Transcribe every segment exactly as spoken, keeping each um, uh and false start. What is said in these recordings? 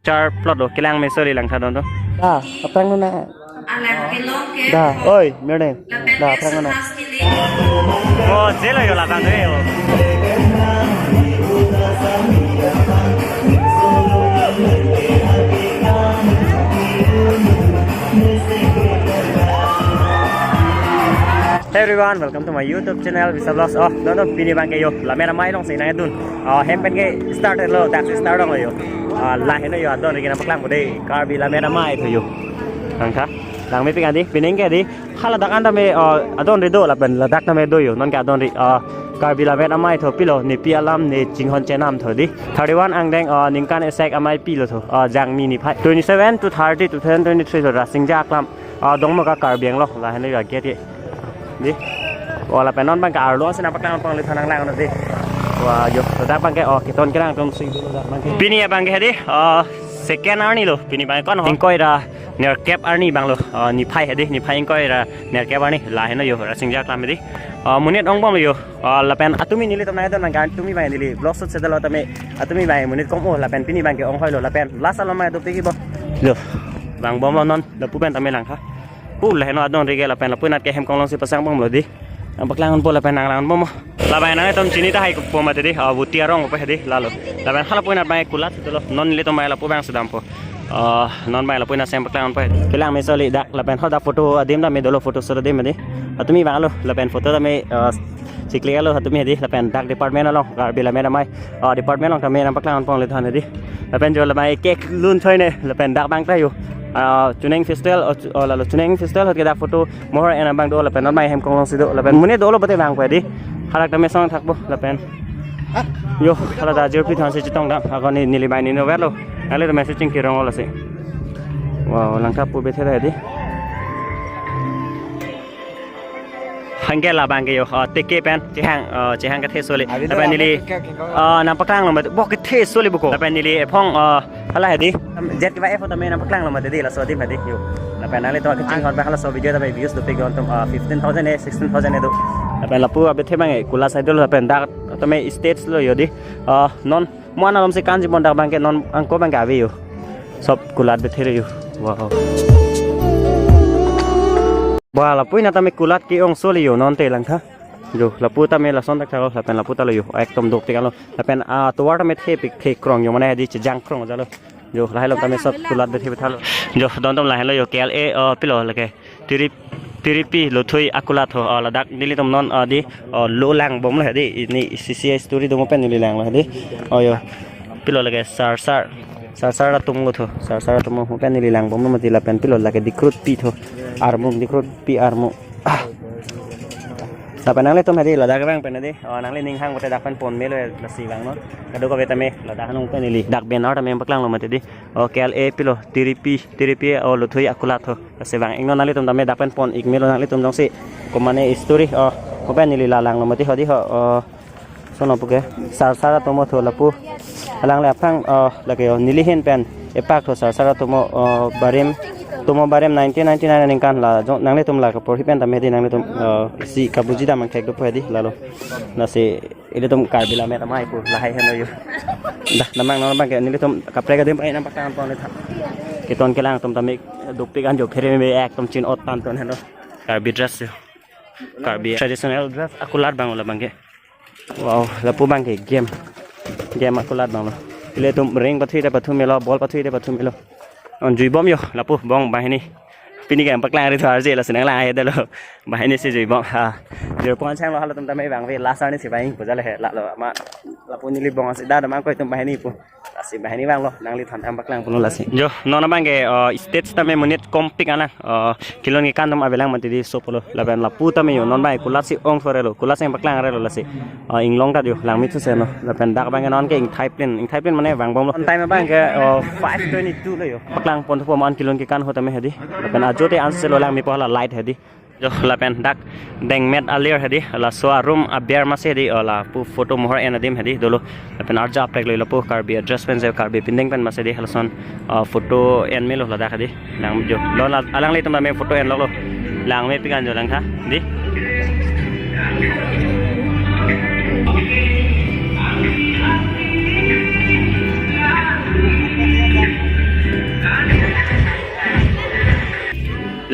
Char plot lo, kelang meso le langtha don to. Da, aphrang nuna. Da, oi, merde. Da, aphrang nuna. Oh, jelo yo la tang yo. Hey everyone, welcome to my YouTube channel, Visa Vlogs. Oh, don to pini abangke yo, Lammet Amei alongsi nangdun. Oh, hem pen ke start lo, taxi start lo yo. Ah, lahenlo yo, adon ri ke nangpaklang po dei, Karbi Lammet Amei tho yo. Langtha, langmepik adi, pining ke adi, hala dak an tame, ah, adon ri do lapen, ladak tame do yo, non ke adon ri, ah, Karbi Lammet Amei tho pilo, nepi alam ne chinghon chenam tho dei. Thirty-one angdeng, ah, ningkan esek amei pilo tho, ah, Jangmi niphai. Twenty-seven to thirty, two thousand twenty-three tho, Rasinja aklam, ah, dongmo ka Karbi Anglong, lahenlo yo gate ye. Dei. Oh, lapen non abangke arlo si nangpaklang pon le thanang lang dei. Wah, yo, ladak abangke, oh, keton kelang tong si dulu ladak abangke. Pini abangke dei, oh, second arni lo, pini abangke kon ho. Ingkoi ra nerkep arni abang lo, oh, niphai dei, niphai ingkoi ra nerkep arni, lahenlo yo, Rasinja aklam dei. Oh, monit ong bomlo yo, oh, lapen atumi nelitum nangdun abang, atumi abang neli vlog shoot setlo tame, atumi abang monit kom o, lapen pini abangke ong hoi lo, lapen last along abang dopik bo. Lo, vang bomlo non, lapu pen tame langtha. Pu lahenlo adon ri ke lapen lapu anat ke hem konglong si pasang bomlo dei. Nangpaklang ponpo lapen nanglang bomlo. Labang nangtum chini tahai po mati dei, ah, Buti arong po dei, lalo. Lapen hala lapu anat abang kulat dolo. Non nelitum abang lapu abang si dampo. Ah, non abang lapu anat si nangpaklang ponpo. Kelang meso le dak lapen hoda photo adim tame dolo, photo shoot adim dei. Atumi abang lo, lapen photo tame, ah, chiklik lo atumi dei, lapen dak department along, Karbi Lammet Amei, ah, department along tame nangpaklang pon le than dei. Lapen jo labang cake lun choi ne, lapen dak abang ta yo. Ah, Chuneng Festival, oh, chu-, oh, lalo Chuneng Festival ahut ke dak photo mohor en abang do lapen non abang hem konglong si do lapen monit dolo pute abang po dei. Halak tame song thak bo lapen. Yo, hala ta jirpi than si chetong dam. Ako ne neli abang ne no verlo. Neli tame si chingki rong lo si. Wow, langtha pu bethe dei. Hangke labangke yo, oh, teke pen, chehang, oh, chehang kethe soli. Abi lapen neli, oh, nangpaklang lo mati, bo kethe soli buko. Lapen neli ephong, oh, hala dei. Jet ke ba ephong tame nangpaklang lo mati dei, laso adim dei yo. Lapen nanglitum kachinghon abang halaso video tame views dopik yo tum, oh, fifteen thousand e, sixteen thousand e do. Lapen lapu abethe abang e, kulat side lo lapen dak tame stage lo yo dei. Oh, non mo-an alom si kanji pon dak abangke non angko abangke ave yo. Sob kulat bethe yo. Wow. Wah, lapu anat tame kulat ke-ong soli yo non te langtha. Jo, lapu tame lason thakthak lo, lapen lapu ta lo yo. Ekdom dopik lo. Lapen, ah, tovar tame thepik thekrong yo mane dei chejang krong jalo. Jo, lahelo tame sob kulat bethe bethalo. Jo, don tum lahenlo yo K L A, oh, pilo lake. Tiri, Tiripi Lothui akulat ho, oh, ladak nelitum non, oh, dei, oh, lo lang bomlo dei, ne C C I story do mo pen neli langlo dei. Oh, yo. Pilo lake Sarsar, Sarsar atum lo tho, Sarsar atum mo pen neli lang bomlo mati lapen pilo lake Dikrutpi tho, Armung, Dikrutpi Armung. Ah. Lapen nanglitum dei, ladak abang pen dei, oh, nangli ning hang pute dak pen pon melo lasi vangnon. Kadokave tame, ladak anung pen neli, dak banner tame paklang lo mati dei. Oh, K L A pilo, Tiripi, Tiripi, oh, Lothui akulat ho. Lasi vang iknon nanglitum tame dak pen pon ik melo nanglitum jongsi. Komane story, oh, mo pen neli la langlo mati ho dei ho, oh, sono puke, Sarsar atum tho lapu. Alangle aphrang, oh, lake yo, neli ahin pen. Epak tho Sarsar atum, oh, barim, atum barim nineteen ninety-nine aningkan la, jong, nanglitum la kaporhi pen tame dei nanglitum, oh, si kabuji dam angthek dopo dei, lalo. Lasi, ilitum Karbi Lammet Amei pu lahai henlo yo. Dah, namang non abangke nelitum kaprek adim pai nangpaklang pon le tha. Keton kelang atum tame dopik an jo phere me ekdom chin-ot tangtang henlo. Karbi dress yo. Karbi traditional dress akulat abang lo abangke. Wow, lapu abangke game. Game akulat abang lo. Ilitum ring pathui de pathu melo, ball pathui de pathu melo. On jui bom yo, lapu bong banghini. Pini ke paklang ri thar je lasi nanglang ahe dolo. Banghini si jui bom ha. Jui pon chang lo halatum tame abang ave last arni si bang pu jale he lalo ma lapu neli bong si da da mang koi tum banghini pu. Lasi banghini abang lo nangli than tham paklang pulo lasi. Jo, non abangke, uh, stage tame monit kompik alang, uh, kelun kekan atum avelang mati dei sob lo. Lapen lapu tame yo non abang kulat si ong sore lo, kulat si paklang re lo lasi. Uh, inglong ta yo langmi thu se no. Lapen dak abangke non ke ingthai plin, ingthai plin mane vang bomlo. On time abangke, uh, five twenty-two lo yo. Paklang pon thupo mo an kelun kekan ahut tame dei. Lapen ajote anse lo langmi po hala light dei. Jo, lapen dak dengmet alir dei, laso arum aber masi dei, oh, lapu photo mohor en adim dei dolo. Lapen arja aprek lo lapu Karbi dress pen je Karbi pindeng pen masi dei, halason, ah, photo en melo ladak dei. Lang jo, lo la, alanglitum tame photo enlo lo. Langmepik an jo langtha dei.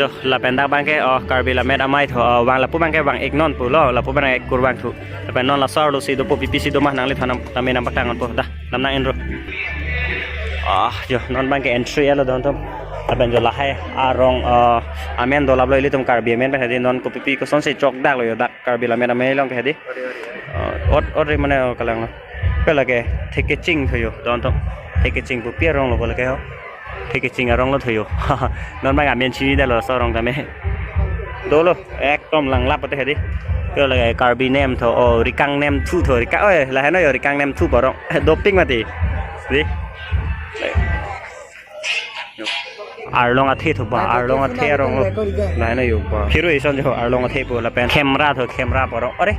Jo, lapen dak abangke, oh, Karbi Lammet Amei tho, oh, vang lapu abangke vang-ik non pulo, lapu abang kurvangthu. Lapen non laso arlo si dopo, pipi si do ma, nangliphan tame nangpaklang ponpo, dah, lam nang-enro. Ah, jo, non abangke entry alo don atum. Lapen jo lahai arong, oh, amen dolaplo ilitum Karbi amen pen hedi, non kopipi kosonsi chokdaklo jo dak Karbi Lammet Amei along ke hedi. Oh, ot, ot ri mane, oh, kalanglo. Ke lake, Thekeching tho jo, don atum. Thekeching pu pi aronglo bo lake ho. Thekeching aronglo tho jo. Non abang amen chinidetlo laso arong tame. Dolo, ekdom langlap pute hedi. Ke lake Karbi nem tho, oh, Rikang nem thu tho, Rikang, oi, laheno jo Rikang nem thu pu arong. Doping mati. Di. Arlong athe tho ba, Arlong athe aronglo. Laheno jo ba. Phiro ison jo Arlong athe pu lapen Khemra tho, Khemra pu arong. Are?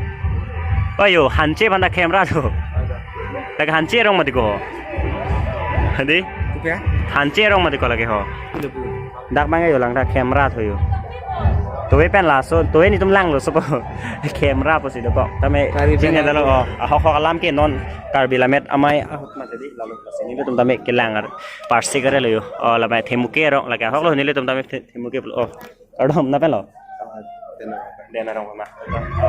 Oh jo, Hanche aphan ta Khemra tho. Lake Hanche arong mati ko. Hedi? Kopia? Hanche arong mati ko lake ho. Dak abangke jo lang ta Khemra tho jo. Towe pen laso, towe netum langlo sopo. Khemra pusi dokok. Tame Karbi chinidetlo, oh, ahok hok alam ke non Karbi Lammet Amei ahok mati di, lalo lasi nelitum tame kelang ar. Parsi kare lo jo. Oh, labang Themuke arong, lake ahoklo nelitum tame The-, Themuke pulo. Oh. Kardom, na pen lo? Ah, Dena. Dena arong ma.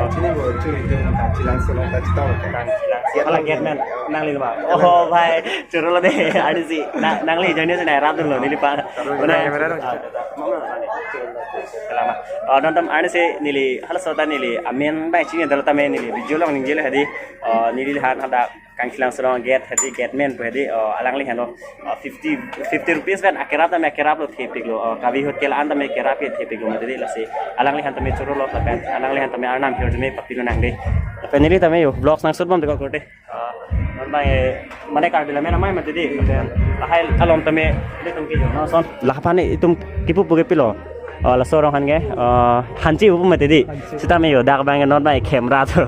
Chini bo, chini itu, Kangchilang Selong ta chitong. Kangchilang Selong. Hala gate man, nangli ma. Oh, bhai, choro lo de, arnisi. Na, nangli jani se na rap dunlo, neli pa. Mana? Camera dong. Ah, mana, mana? Selamat. Oh, don atum arnisi neli, halaso ta neli, amen abang chinidetlo tame neli, video along ningjelo hedi, oh, neliphan hadak Kangchilang Selong gate hedi, gate man pu hedi, oh, alangliphan lo, oh, fifty, fifty rupees pen akerap tame akeraplo thepiklo, oh, kave ahut ke la-an tame kerap ke thepiklo mati di lasi. Alangliphan tame choro lo lapen, alangliphan tame arnam phir tame papilo nang de. Lapen neli tame jo, vlogs nang shoot bom dekok korte. Oh, non abang, eh, mane Karbi Lammet Amei mati di, lapen lahai along tame, ilitum ke jo, non son. Lahai aphan itum kipu pu ke pilo. Oh, laso arong aphan ke, oh, Hanche pu mati di. Hanche. Sitame jo, dak abangke non abang Khemra tho.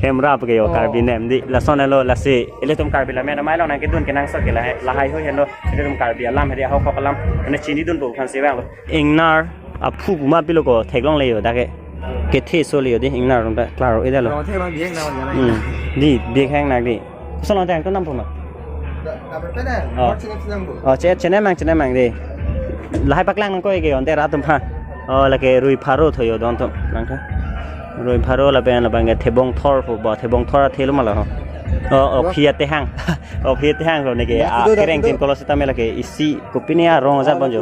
Khemra pu ke jo, oh, Karbi nem di. Lasonlo lasi, ilitum Karbi Lammet Amei along nangkedun kenangsot ke lahai, lahai ho henlo. Ilitum Karbi alam hedi, ahok hok alam. Mane chinidunpo aphansi vanglo. Ingnar aphu pu ma pilo ko, theklongle jo dak ke. Kethe soli jo di, ingnar atum ta, klaro-edetlo. Rong the ma biang na, ya, na. Hmm. Di, biang hang nak di. Koson along tang to nam pu ma? Da, da berapa dah? Oh. Buat sini sedang, Bu. Oh, chet, chene mang, chene mang di. Lahai paklang nangkok ke, onte rat atum ha. Oh, lake Rui Pharo tho jo don atum, nang tha. Rui Pharo lapen labangke Thebong Thor pu ba, Thebong Thor athe lo ma la ho. Oh, oh, Khia Tehang. Oh, Khia Tehang lo neke, ya, ah, sudah, sudah, kereng sudah. Tin kolo sitame lake isi kopine arong ajat bon jo.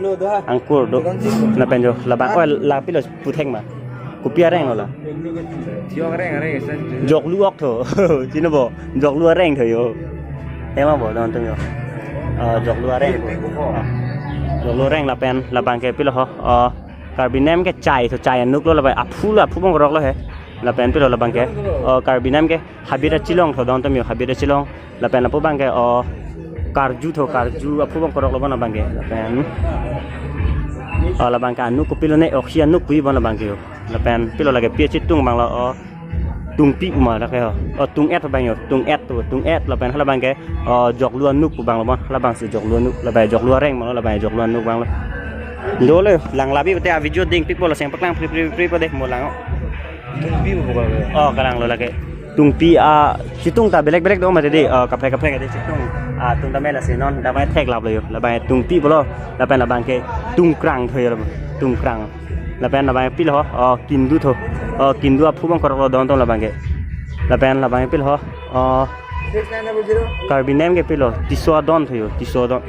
Angkur do. Lapen jo, labang, oh, la pilo puthek ma. Kopi areng lo la? Jok areng, areng, esa. Joklu ok tho. Chini bo, Joklu areng tho jo. Tema bo, don atum jo. Ah, Joklu areng. Ah. Joklu areng lapen, labangke pilo ho. Ah, Karbi nem ke chai tho, chai anuk lo lapen aphu lo, aphu bong rok lo he. Lapen pilo labangke. Oh, Karbi nem ke Habit Achilong tho don atum jo, Habit Achilong. Lapen lapu abangke, oh, Karju tho, Karju aphu bong korok lo bon labangke. Lapen, oh, labangke anuk kopilo ne, oh, si anuk pu-i bon labangke jo. Lapen pilo lake pi achitung abang lo, oh, Tungpi pu ma lake ho. Oh, Tung-et abang jo, Tung-et tho, Tung-et lapen halabangke, oh, Joklu anuk pu abang lo bon, halabangsi Joklu anuk, labang Joklu areng abang lo, labang Joklu anuk abang lo. Dolo, lang labi pute a video dingpikpo, lason paklang pri pri pri po de, mo lang. Tungpi pu ko. Oh, kalanglo lake. Tungpi, ah, chitung ta belek belek do mati di, ah, kaprek kaprek di chitung. Ah, atum tame lasi non, labang theklaplo jo. Labang Tungpi pulo, lapen labangke Tungkrang tho jo, Tungkrang. Lapen labang pilo ho, ah, Kindu tho. Ah, Kindu aphu bong korok lo don atum labangke. Lapen labang pilo ho, ah, Karbi nem ke pilo, Tisso Adon tho jo, Tisso Adon.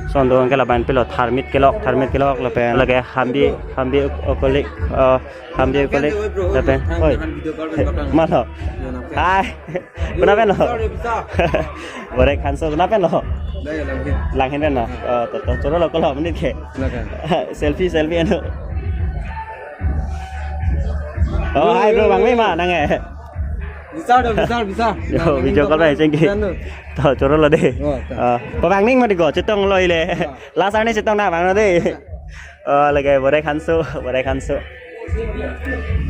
Son do ke labang pilo, Tharmit Kelok, Tharmit Kelok, lapen lake Hambi, Hambi Okolik, ah, Hambi Okolik, lapen, oi. Malo. Hai. Kona pen lo? Borek Hanso, kona pen lo? Langhin pen lo? Oh, to, to, choro lo, kolo, menit ke. Selfie, selfie, anu. Oh, hai bro, bang, ma, nang eh. Bisa do, bisa, bisa. Yo, video call bai, chengki. To, choro lo de. Oh, to. Ah, pabang ning ma di ko, chetong lo ile. Last arni chetong na bang lo de. Oh, lake Borek Hanso, Borek Hanso.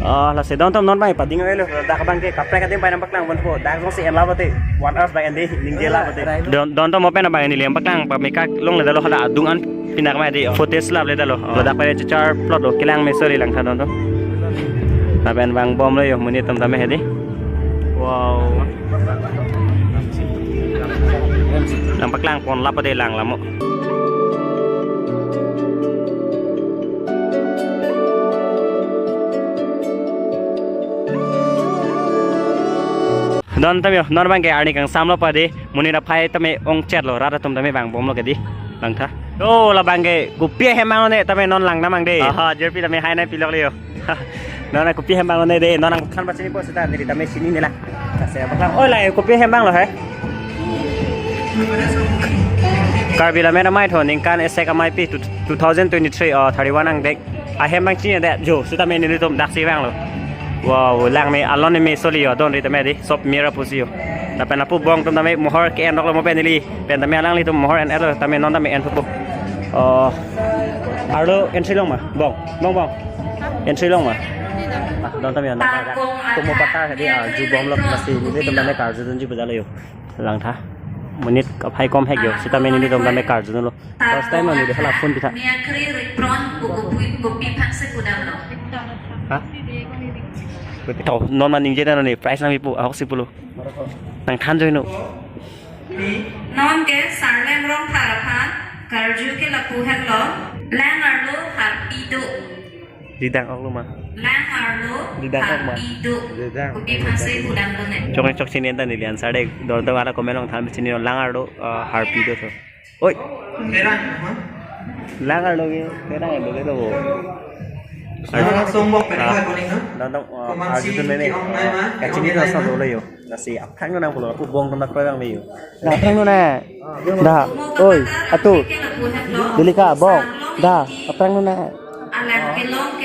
Oh, lasi don atum non bai pading oi lo. Dak abangke kaprek adim bai nangpaklang ponpo. Dak jongsi en la pute, one hours bai en di, ningje la pute. Don, don atum mo pen abang neli nangpaklang pameka longle detlo, hala adung an pinak ma di. Footage lap le detlo. Oh, dak bai chechar plot lo, kelang me sori lang tha don atum. Lapen vangbomlo jo, monit atum tame hedi. Wow. Nangpaklang pon la pute, lang lamo. Don tame, non abang ke arni kangsamlo padi, monit aphai tame ongchetlo, rat atum tame vangbomlo ke di, langtha. O, labang ke kopi ahem abang ne tame non lang namang de. Aha, jirpi tame hai nangpiloklo yo. Non kopi ahem abang ne de, non nangkhan pachinipo seta, neli tame chininela. Kasi apa kang? O, la kopi ahem abang lo hai. Karbi Lammet Amei tho, ningkan esek amei pi, two, two thousand twenty-three, o, thirty-one angdeng. Ahem abang chinidet jo, seta me nelitum daksi vanglo. Wow, lang me alon me soli yo, don ri tame di, sop mera pusi yo. Lapen lapu bong atum tame mohor ke-endoklo mo pen neli, pen tame alanglitum mohor en-etlo, tame non tame en pupo. O, arlo entry long ma, bong, bong, bong. Entry long ma. Ah, don tame na, tumo patar hadi, ah, jubomlo, lasi nelitum tame karjudunji pu jalo yo. Langtha. Monit kaphai kom hek yo, seta me nelitum tame karjudunlo. First time neli hala phone pitha. Miyakri ripron ko kopi, kopi phangse pudamlo. Ha? To, non ma ningje na ni price nangpipo, ahok si pulo. Nangthan joino. Non ke Sarleng Rongphar aphan karju ke lapu henlo. Lang arlo harpi do. Didang-oklo ma. Lang arlo Didang-ok ma. Harpi do. Didang. Kopi phangse pudamlo ne. Chok chok chini anta neli answer de. Don tame ara comment along than chini lang arlo, eh, harpi do tho. Oi. Terang, ha? Lang arlo ke, terang arlo ke do. Terang sombok pe Ah, ha kuning, ha? Don tame, eh, Komansi arjudun ne. Tiong nai ma, Kachini Tiong nai rasa ma. Dolo yo. Lasi aphrang nang pulo, lapu bong atum dak pavang me yo. Dah, aphrang nang. Dah, oi, atu. Delika, bong. Dah, aphrang nang.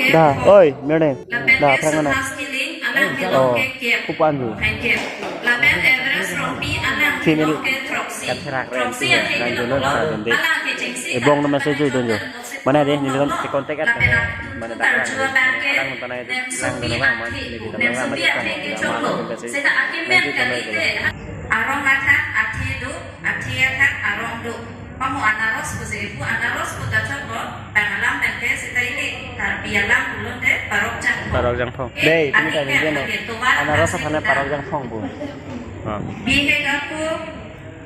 Dah, oi, merde. Dah, aphrang nang. Oh, kupan ju. Sini. Katherak ren sini, nang jono sa dende. Eh, bong no message jo don jo. Mane de, nelitum si contact at. Mane dak lang. Lang tanai lang dono bang, mane nelitum bang, mane tang. Mane tang. Arong athak athi do, athi athak arong do. Pamo anaros pu je, pu anaros pu ta choklo, tang alam tangke seta ili, Karbi alam pulote, parok jangphong. Parok jangphong. Eh, dei, tumi athi tadi dia no. Tovar anaros athak aphane seta. Parok jangphong pu. Ah. Bihek apu,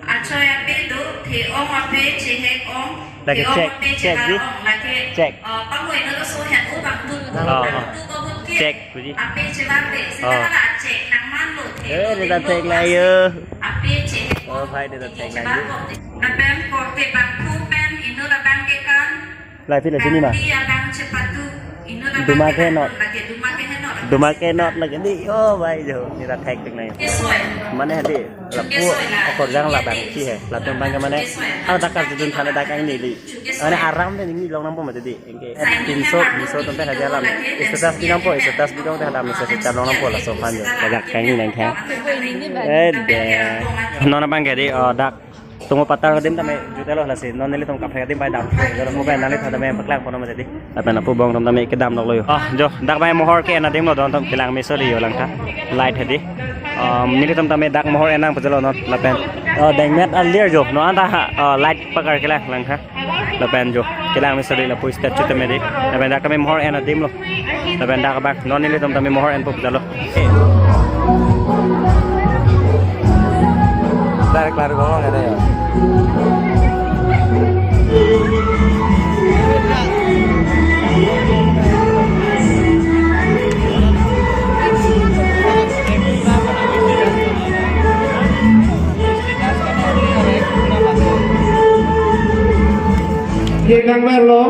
achoi ape do, the-ong ape, chehek ong, lake the-ong check, ape, check, chevar di. Ong, lake, check. Eh, pamo ino laso het o bang tu, oh, bang oh. Tu ko hut ke. Check, puji. Ape chevar de, seta oh. Hala check, nang man lo, the eh, do, neta do, check do, la yo. Ape chehek ong, oh, bhai, neta check la chevar yo. Ong. Lapen korte bangphu pen, ino labang ke kan. Lai phi la sini ma. Karbi abang chepatu, ino labang Duma ke ke not. Lake duma ke not. Duma ke not lake di. Oh, bhai jo, neta thek thek nai. Kesoi. Mane hadi, lapu kesoi la. Okorjang labang si he. Latum bang ke mane, ah, dak karjudun thane dak kang neli. Mane aram de neli long nangpo mati di. Engke tinso, tinso tum pen hadi alam. Status binangpo, status bidong de alam, status chalong nangpo laso aphan jo. Lagak kang neli nang kang. Eh, de. Non abang ke di, oh, dak. Tumo patar adim tame jutelo lasi. Non nelitum kaprek adim pai dam. Jalo mo pen nanglitum tame paklangpo non ma jadi. Lapen lapu bong atum tame kedam loklo yo. Ah, jo, dak pai mohor ke-en adim lo don atum kelang me soli yo langtha. Light hadi. Um, nelitum tame dak mohor en nang pajalo non. Lapen. Oh, dengmet alir jo. Non anta ha, oh, light pakar kelang langtha. Lapen jo, kelang me soli lapu statue tame di. Lapen dak tame mohor en adim lo. Lapen dak abang, non nelitum tame mohor enpo pajalo. Direct lari bang ada ya. Ye kangverlo,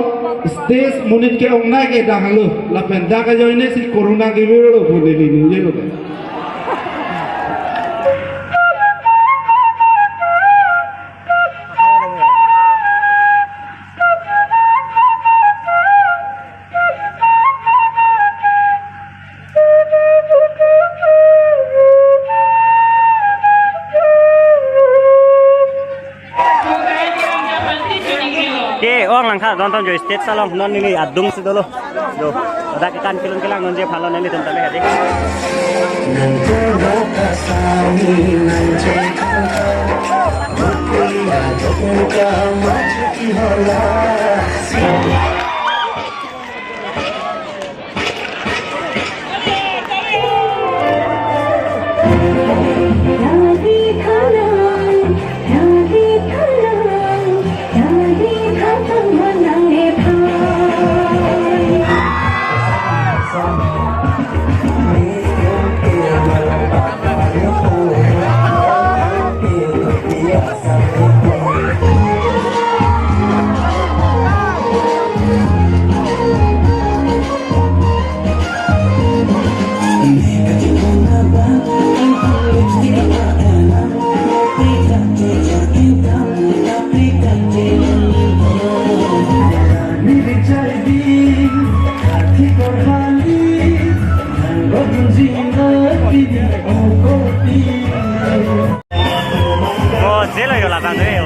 stage monit ke-ong nai ke dak hanglo, lapen dak ajoine si corona kevirlo pu neli ningje lo. Ke ong langtha don atum jo stage along non neli adung si dolo. Jo, dak kekan kelun kelang non je phalo nelitum tame hadi. Oh, jelo yo lakan deh yo.